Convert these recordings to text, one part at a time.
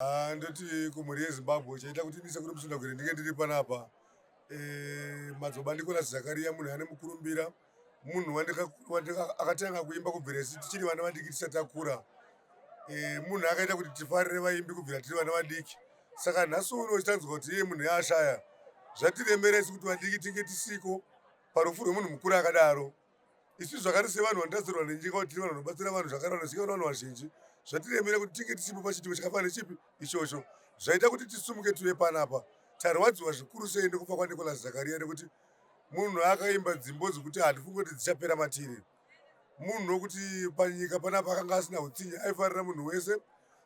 Ah, ndoti kumhuri yeZimbabwe chaita kuti ndise kuri Musundagore ndinge ndiri panapa. Eh, Madzibaba Nicholas Zakaria munhu ane mukurumbira, munhu akatanga kuimba kubvira isu tichiri vana vadiki tisati takura. Eh, munhu akaita kuti tifarire vaimbi kubvira tiri vana vadiki. Saka nhasi uno titanzwa kuti iye munhu yaashaya, zvatiremera isu kuti vadiki tinge tisiko parufu rwemunhu mukuru akadaro. Isu zvakare sevanhu vanotarisirwa nenyika kuti tiri vanhu vanobatsira vanhu zvakare vanosvika vanhu vazhinji, zvatiremera kuti tinge tisipo pachiitiko chakafanana nechipi ichocho. Zvaita kuti tisumuke tive panapa. Tarwadziwa zvikuru sei nekufa kwaNicholas Zakaria nekuti munhu akaimba dzimbo dzekuti handifungi kuti dzichapera matiri. Munhu wekuti panyika panapa akanga asina utsinye, aifarira munhu wese.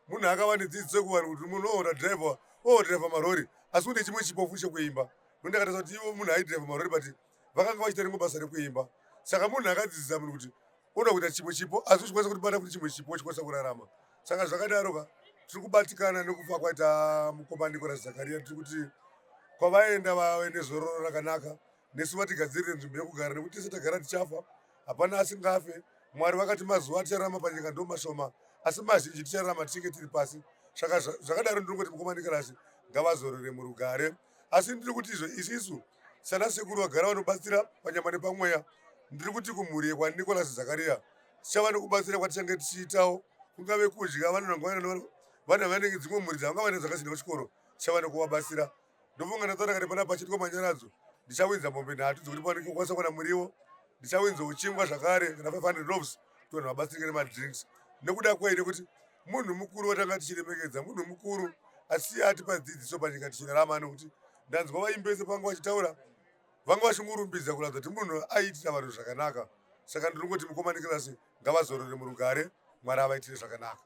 Munhu akava nedzidziso kuvanhu kuti munhu oona driver, odriver marori asi une chimwe chipo futi chekuimba. Ndakatarisa kuti ivo munhu aidriver marori but vakanga vachiita rimwe basa rekuimba. Saka munhu akadzidzisa munhu kuti unoda kuita chimwe chipo asi uchikwanisa kutibata futi chimwe chipo uchikwanisa kurarama. Saka zvakadaro ka tiri kubatikana nekufa kwaita mukoma Nicholas Zakaria. Tiri kuti kwavaenda vave nezororo rakanaka, nesu vatigadzirire nzvimbo yekugara nekuti tese tagara tichafa, hapana asingafe. Mwari vakati mazuva atichararama panyika ndo mashoma, asi mazhinji tichararama tichinge tiri pasi. Saka zvakadaro ndiri kungoti mukoma Nicholas ngavazorore murugare. Asi ndiri kuti izvo isisu sana sekuru vagara vanobatsira panyama nepamweya, ndiri kuti kumhuri yekwaNicholas Zakaria tichava nekubatsira kwatichange tichiitawo, kungave kudya vanhu vana vanenge dzimwe mhuri dzavanga vane dzakasina kuchikoro, tichava nekuvabatsira. Ndofunga ndataura kare panapa pachiitwa manyaradzo, ndichawinza mombe nhatu dzekuti pavanenge kukwanisa kuwana muriwo, ndichawinzawo chingwa zvakare kana 500 loaves kuti vanhu vabatsirike nemadrinks. Nekuda kwei? Nekuti munhu mukuru watanga tichiremekedza, munhu mukuru asi atipa dzidziso panyika tichirarama. Nekuti ndanzwa vaimbi vese pavanga vachitaura vanga vachingorumbidza kuratidza kuti munhu aiitira vanhu zvakanaka. Saka ndinongoti mukoma Nicholas ngavazorore murugare, Mwari avaitire zvakanaka.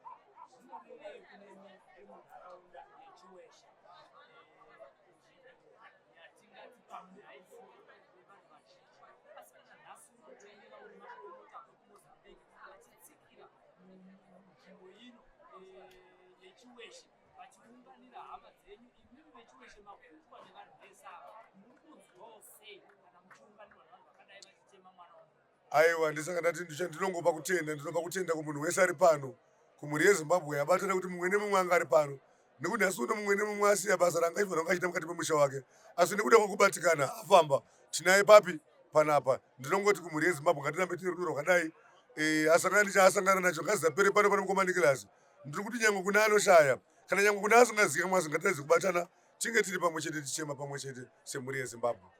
Munzvimbo ino yeChiweshe vachiunganira hama dzenyu, imimi veChiweshe makuitwa nevanhu vese ava, muri kunzwawo sei kana muchiunganirwa nevanhu vakadai vachichema mwana wamunhu? Aiwa, ndisaka ndati ndinongopa kutenda, ndinopa kutenda kumunhu wese ari pano, kumhuri yeZimbabwe yabatana kuti mumwe nemumwe anga ari pano, nekuti nhasi uno mumwe nemumwe asiya basa ranga aifanira kunge achiita mukati memusha wake, asi nekuda kwekubatikana afamba. Tinaye papi panapa. Ndinongoti kumhuri yeZimbabwe ngatirambe tine rudo rwakadai. Asangana nechaasangana nacho ngazisapere pano pane mukoma Nicholas. Ndiri kuti nyange kune anoshaya kana nyange kune asingazikamwe, asi ngatiratidze kubatana, tinge tiri pamwe chete, tichema pamwe chete semhuri yeZimbabwe.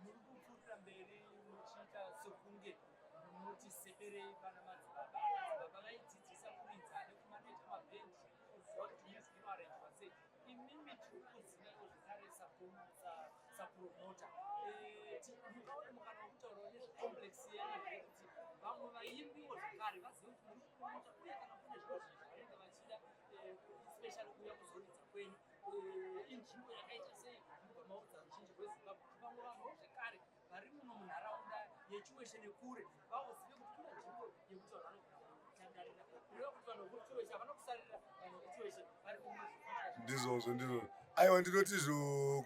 Muri kupfuurira mberi muchiita sekunge munoti seberei pana madzibaba. Madzibaba vaidzidzisa kuridza nekumaneja mabhendi, kuziva kuti music inoarranjwa sei. Imimi tiri kukuzivaiwo zvekare sapromota. Mukaona mukana wekutaurawo nezvecomplex yenyu here kuti vamwe vaimbiwo zvekare vazive kuti muri kupromota, uye kana kune zvimwe zvinhu zvavanenge vachida, especially kuuya kuzoridza kwenyu, inzvimbo yakaita sei? Mubva maudza ruzhinji rweZimbabwe kuti vamwe vanhuwo zvekare vari muno munharaunda yeChiweshe nekure vaozive kuti kune nzvimbo yekuti vanhu vanogona kutandarira, kureva kuti vanhu vekuChiweshe havana kusarira, vanhu vekuChiweshe vari. Ndizvozvo, ndizvozvo. Aiwa, ndinoti izvo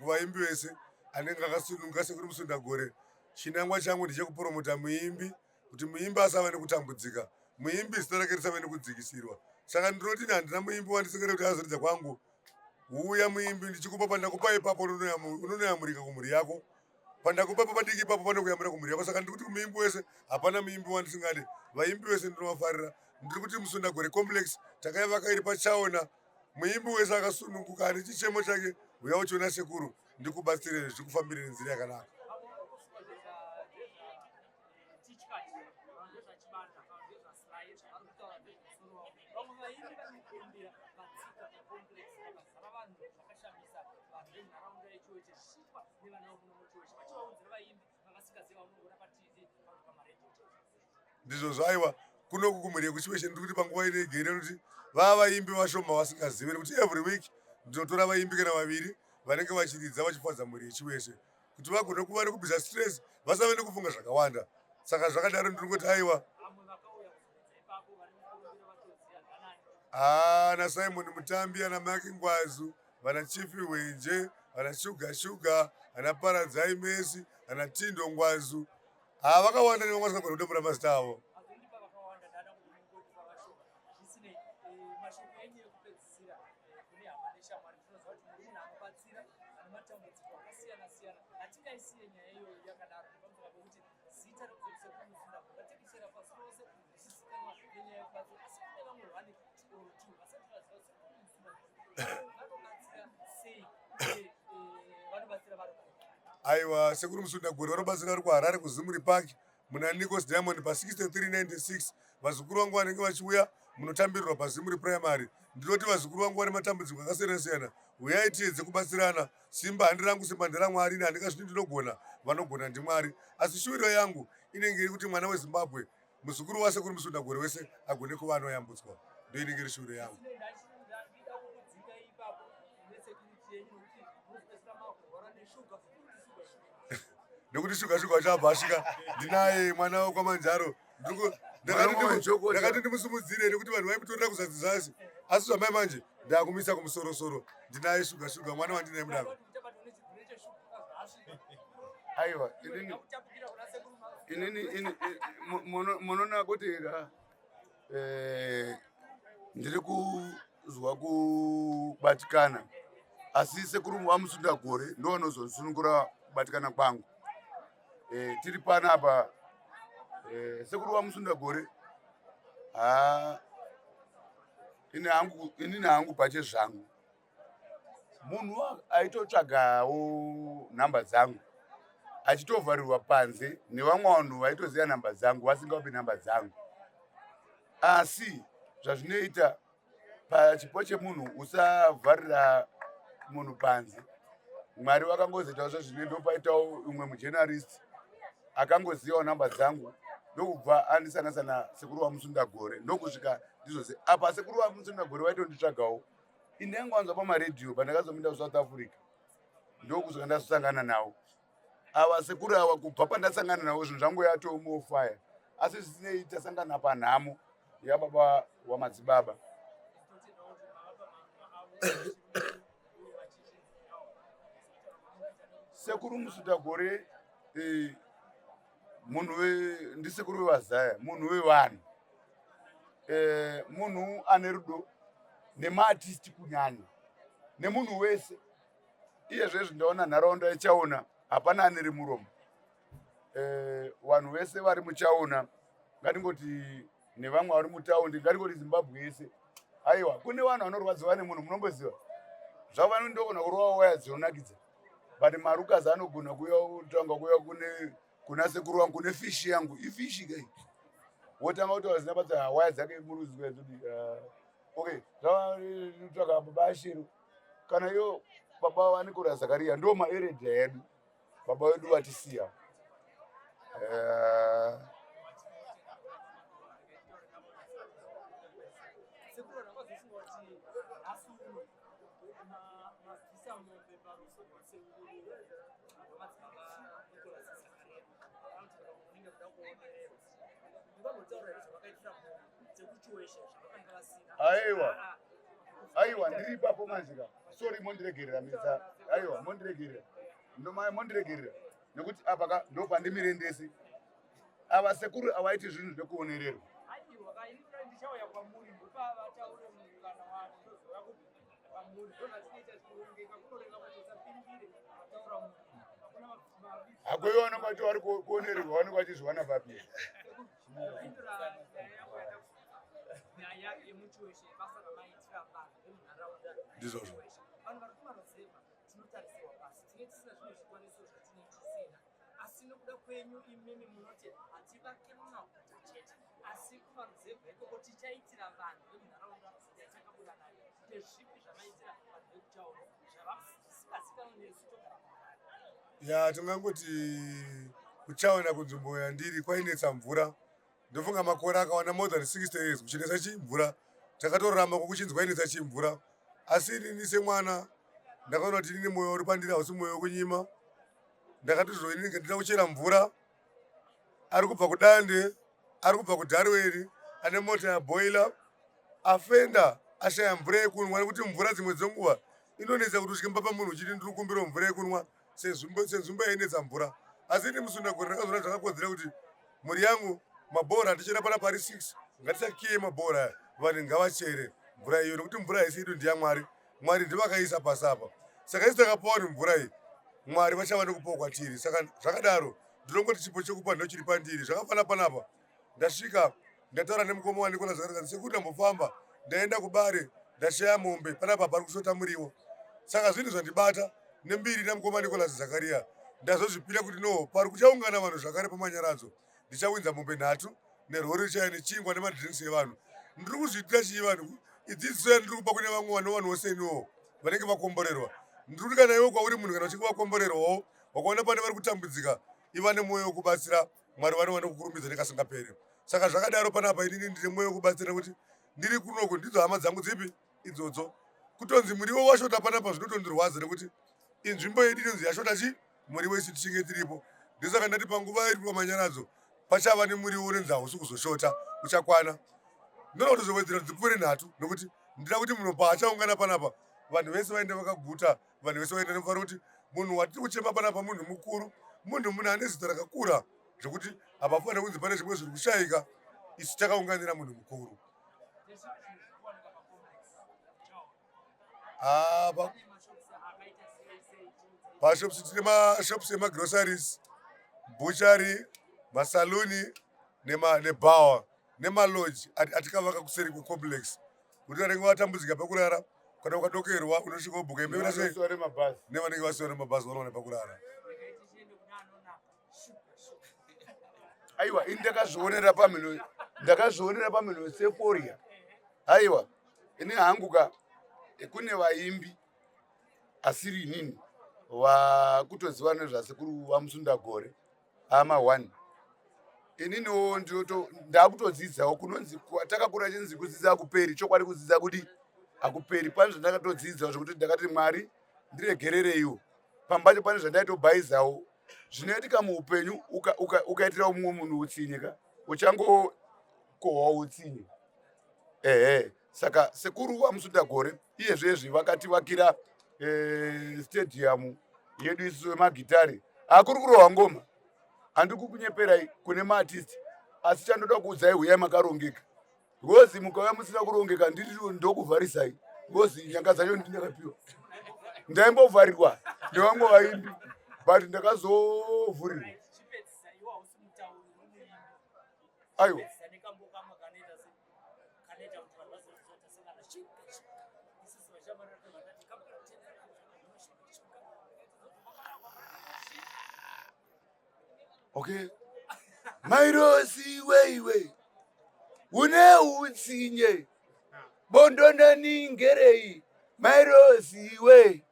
kuvaimbi vese anenge akasununguka sekuri Musundagore, chinangwa changu ndechekupromota muimbi kuti muimbi asava nekutambudzika, muimbi zita rake risave nekudzikisirwa. Saka ndinoti ini handina muimbi wandisingade kuti azoridza kwangu. Uya muimbi, ndichikupa pandakupa ipapo unonoyamurika kumhuri yako, pandakupa papadiki ipapo panokuyamura kumhuri yako. Saka ndiri kuti kumuimbi wese, hapana muimbi wandisingade, vaimbi vese ndinovafarira. Ndiri kuti Musundagore complex takaivaka iri pachaona, muimbi wese akasununguka ane chichemo chake, uya uchiona sekuru ndikubatsire zvikufambire nenzira yakanaka. Vamwe vaimbi vari mukurumbira vatsika pacomplex vakazara vanhu zvakashamisa, vanhu venharaunda yeChiweshe zvichiitwa nevana vemuno muChiweshe vachivaunzira vaimbi vavasingazivi vamunoona paTV kana pamaredhiyo. Ndizvozvo. Aiwa, kunoku kumhuri yekuChiweshe ndiri kuti panguva ino igere nekuti vava vaimbi vashoma vasingazivi, nekuti every week ndinotora vaimbi kana vaviri vanenge vachiridza vachifadza mhuri yeChiweshe kuti vagone kuva nekubvisa stress, vasave nekufunga zvakawanda. Saka zvakadaro ndiri kuti aiwa, Vamwe vakauya kuzoridza ipapo vari mukurumbira vatoziva ndanani? Ana Simon Mutambi, ana Maki Ngwazu, vana Chifi Hwenje, vana Shuga Shuga, ana Paradzai Mesi, ana Tindo Ngwazu, haa vakawanda nevamwe vasingagona kudambura mazita avo. Mazondipa vakawanda, ndada kuti mungotipa vashoma. Zvisinei, mashoko enyu ekupedzisira kune hama. nematambudziko akasiyana siyana. Hatingaisiye nyaya iyoyo yakadaro nepamusana pekuti zita rekuti Sekuru Musundagore ratekeshera pasi rose richizikanwa nenyaya yekubatsira, asi kune vamwe vane or two vasati vaziva Sekuru Musundagore vanobatsira sei uye vanobatsira vari kupi. Aiwa, Sekuru Musundagore vanobatsira vari kuHarare, kuZimuri Park, muna Nicos Diamond pa 6396. Vazukuru vangu vanenge vachiuya munotambirirwa paZimuri Primary. Ndinoti vazukuru vangu vane matambudziko akasiyana siyana, uyai tiedze kubatsirana. Simba handi rangu, simba nderamwari. Ini handingazviti ndinogona, vanogona ndiMwari. Asi shuwiro yangu inenge iri kuti mwana weZimbabwe, muzukuru waSekuru Musundagore wese agone kuva anoyambutswa. Ndo inenge iri shuwiro yangu. Ndida kukudzinga ipapo nesecurity yenyu nekuti munozopedzisira makurwara neshuga. Nekuti shuga shuga chabva asvika, ndinaye mwana wekwaManjaro. Ndakati ndimusimudzire nekuti vanhu vaimutorera kuzasi zasi, asi zvamai manje ndakumisa kumusorosoro. Ndinaye shuga shuga, mwana wandinaye mudako. Aiwa, inini munoona kuti ka ndiri kuzwa kubatikana, asi Sekuru vaMusundagore ndo vanozonsunungura kubatikana kwangu. Tiri panapa, Sekuru vaMusundagore, ha, inini hangu pache zvangu munhu aitotsvagawo nhamba dzangu achitovharirwa panze nevamwe vanhu vaitoziva nhamba dzangu vasingapi nhamba dzangu. Asi zvazvinoita pachipo chemunhu, usavharira munhu panze. Mwari vakangozoitawo zvazvine, ndopaitawo umwe mujournalist akangozivawo nhamba dzangu, ndokubva andisanganisa naSekuru vaMusundagore, ndokusvika ndizvose apa. Sekuru vaMusundagore vaitonditsvagawo, indangowanzwa pamaredhiyo. Pandakazopinda kuSouth Africa, ndokusvika ndazosangana navo ava sekuru ava. Kubva pandasangana navo, zvinhu zvangu yatomofire, asi zvisinei tasangana panhamo yababa wamadzibaba. Sekuru Musundagore munhu ndisekuru vevazaya, munhu wevanhu, munhu ane rudo nemaartist kunyanya nemunhu wese. Iye zvezvi ndaona nharaunda yeChaona hapana aneri muromo. Vanhu vese vari muChaona, ngatingoti nevamwe vari mutaundi, ngatingoti Zimbabwe yese. Aiwa, kune vanhu vanorwadziwa nemunhu, munomboziva zvavo, vanondogona kurova waya dzinonakidza, but marukazi anogona kuuya kutanga kuuya kune kuna sekuru wangu, kune fishi yangu, ifishi kai, wotanga kutaura zina basa, waya dzake muruzikuti okay. Zvavatsvaka baba Ashiru kana iyo baba vaNikora Zakaria, ndo maeredha edu, baba vedu vatisiya. Sekuru rakazofunga kuti nhasi uno mabvisa mombe parufu rwasekuru rwamadzibaba Nicholas Zakaria, vanoti vanenge kuda kuonererwa. Mungambotaura here zvavakaitira mombe dzekuchiwesha zvavakanga vasina? Aiwa, aiwa, ndiri ipapo manje ka. Sorry, mondiregerera mitsa. Aiwa, mondiregerera, mondiregerera nekuti apa ka ndo pandimire ndese. Ava sekuru avaiti zvinhu zvekuonererwa. Aiwa, kainira ndichauya kwamuri, ndopavataure mukana wacho, ndozouya kwamuri. Ndozvatinoita tikurongeka, kunoreva kuti usapindire pataura munhu. Hakuna Hakweiwo vanenge vati vari kuonererwa, vanenge vachizviwana papi? Pindura nyaya yangu yandakubvunza, nyaya yemuchiweshe, basa ramaitira vanhu vemunharaunda. Ndizvozvo. Vanhu vari kumaruzevha tinotarisirwa pasi, tinenge tisina zvimwe zvikwanisiro zvatinenge tisina, asi nokuda kwenyu imimi munoti hativake mumaguta chete, asi kumaruzevha ikoko tichaitira vanhu vemunharaunda yatakabuda nayo. Ndezvipi zvamaitira vanhu vekuChaona zvavasingazikanwa nesu togara muHarare? Ya, tingangoti kuChaona, kunzvimbo yandiri, kwainetsa mvura. Ndofunga makore akawanda, more than 60 years, kuchinetsa chii mvura. Takatorarama kukuchinzi kwainetsa chii mvura. Asi inini semwana ndakaona kuti inini mwoyo uri pandiri hausi mwoyo wekunyima. Ndakati zvo inini ndida kuchera mvura. Ari kubva kuDande, ari kubva kuDharweri, ane mota yaboiler, afenda, ashaya mvura yekunwa, nekuti mvura dzimwe dzenguva inonetsa kuti usvike mumba pamunhu uchiti ndiri kukumbirawo mvura yekunwa, senzvimbo yainetsa mvura. Asi ini Musundagore ndakazoona zvakakodzera kuti mhuri yangu, mabhora atichera pana pari 6, ngatisakiye mabhora aya, vanhu ngavachere mvura iyo, nekuti mvura haisi yedu, ndeyamwari. Mwari ndivakaisa pasi apa. Saka isu takapawa nemvura iyi, Mwari vachava nekupawo kwatiri. Saka zvakadaro, ndinongoti chipo chekupa ndochiri pandiri. Zvakafanana panapa, ndasvika ndataura nemukoma waNicolas zvakanaka sekuti ndambofamba ndaenda kubare ndashaya mombe panapa pari kushota muriwo. Saka zvinhu zvandibata nembiri namukoma Nicolas Zakaria ndazozvipira kuti no pari kuchaungana vanhu zvakare pamanyaradzo ndichawinza mombe nhatu nerori chaya nechingwa nemadrinks evanhu ndiri kuzviitira chii vanhu idzidziso yandiri kupa kune vamwe vano vanhu vose iniwo vanenge vakomborerwa ndiri kuti kana iwe kwauri munhu kana uchinge wakomborerwawo wakaona pane vari kutambudzika iva nemwoyo wekubatsira Mwari vanowana kukurumbidza nekasingaperi. Saka zvakadaro panapa inini ndine mwoyo wekubatsira kuti ndiri kunoku ndidzo hama dzangu dzipi idzodzo. Kutonzi muriwo washota panapa zvinotondirwadza nekuti inzvimbo yedu inonzi yashota chi muriwo isu tichinge tiripo. Ndosaka ndati panguva iri pamanyaradzo pachava nemuriwo unonzi hausi kuzoshota uchakwana. Ndinoda kutozowedzera kuti dzipfuure nhatu nekuti ndida kuti munhu paachaungana panapa vanhu vese vaende vakaguta vanhu vese vaenda nemufaro kuti munhu watiri kuchema panapa munhu mukuru munhu munhu ane zita rakakura zvekuti hapafanira kunzi pane zvimwe zviri kushaika isu takaunganira munhu mukuru. Ah, pashops tine mashops emagroceries, butchery, masaluni nebhawa nemaloji atikavaka kuseri kwecomplex kuti vanenge vatambudzika pekurara kana ukadokerwa unosvika wobhuka imba nevanenge vasiwa nemabhazi vanowana pekurara. Aiwa, ini ndakazvionera pamhino, ndakazvionera pamhino seforia. Aiwa, ini hangu ka kune vaimbi asiri inini vakutoziva nezvasekuru vaMusundagore ama one. Ininiwo ndakutodzidzawo kunonzi takakura chinzi kudzidza hakuperi. Chokwadi kudzidza kudi hakuperi. Pane zvandakatodzidzawo zvekuti ndakati Mwari ndiregerereiwo. Pambacho pane zvandaitobhaizawo. Zvinoitika muupenyu ukaitira mumwe munhu utsinye ka uchangokohwa utsinye. Ehe, saka sekuru vaMusundagore iyezvezvi vakativakira stadium yedu isusu yemagitare. Hakuri kurohwa ngoma, handiri kukunyeperai kune maartist, asi chandoda kuudzai huyai makarongeka, because mukauya musina kurongeka ndiri ndokuvharisai, because nyanga dzacho ndindakapiwa. Ndaimbovharirwa nevamwe vaimbi but ndakazovhurirwa. Aiwa, okay. Mairosi weiwe une utsinye bondo neningerei mairosi we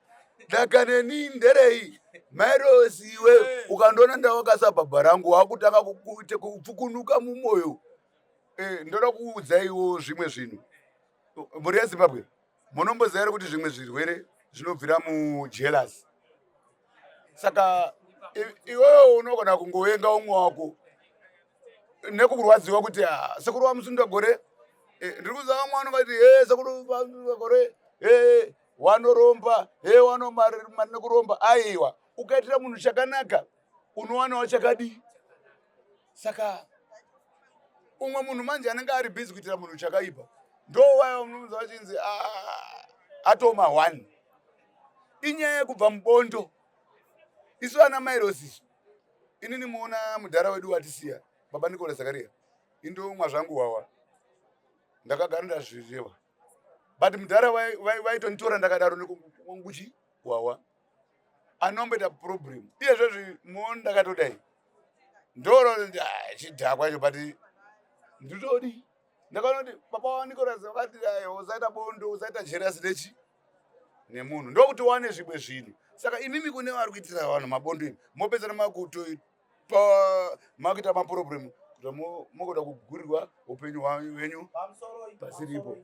daka neninderei mairosi we ukandiona ndawakasa baba rangu wakutanga kupfukunuka mumwoyo. Ndoda kuudzaiwo zvimwe zvinhu mhuri yeZimbabwe. Munomboziva here kuti zvimwe zvirwere zvinobvira mujealous? Saka iwewe unogona kungovenga umwe wako nekukurwadziwa kuti ah, sekuru vaMusundagore, ndiri kuziva vamwe vanongati e sekuru vaMusundagore e wanoromba e wanomari nekuromba. Aiwa, ukaitira munhu chakanaka unowanawo chakadii. Saka umwe munhu manje anenge ari busy kuitira munhu chakaipa ndo waya unonzwa vachinzi atoma one. Inyaya yekubva mubondo. Isu ana Mairosi, inini muona mudhara wedu watisiya baba Nikola Zakaria, indomwa zvangu wawa ndakagara ndazvireva, but mudhara vaitonditora ndakadaro nekunguchi wawa anomboita problem. Iyezvezvi muoni ndakatodai ndoro chidhakwa icho, but nditodi ndakaona kuti baba waNicolas vakati usaita bondo, usaita jealous nechi nemunhu, ndokuti wane zvimwe zvinhu. Saka imimi kune vari kuitira vanhu mabondo imi mopedzana makutopa makuita maproblem kuti mokuda kugurirwa upenyu hwenyu pasiripo.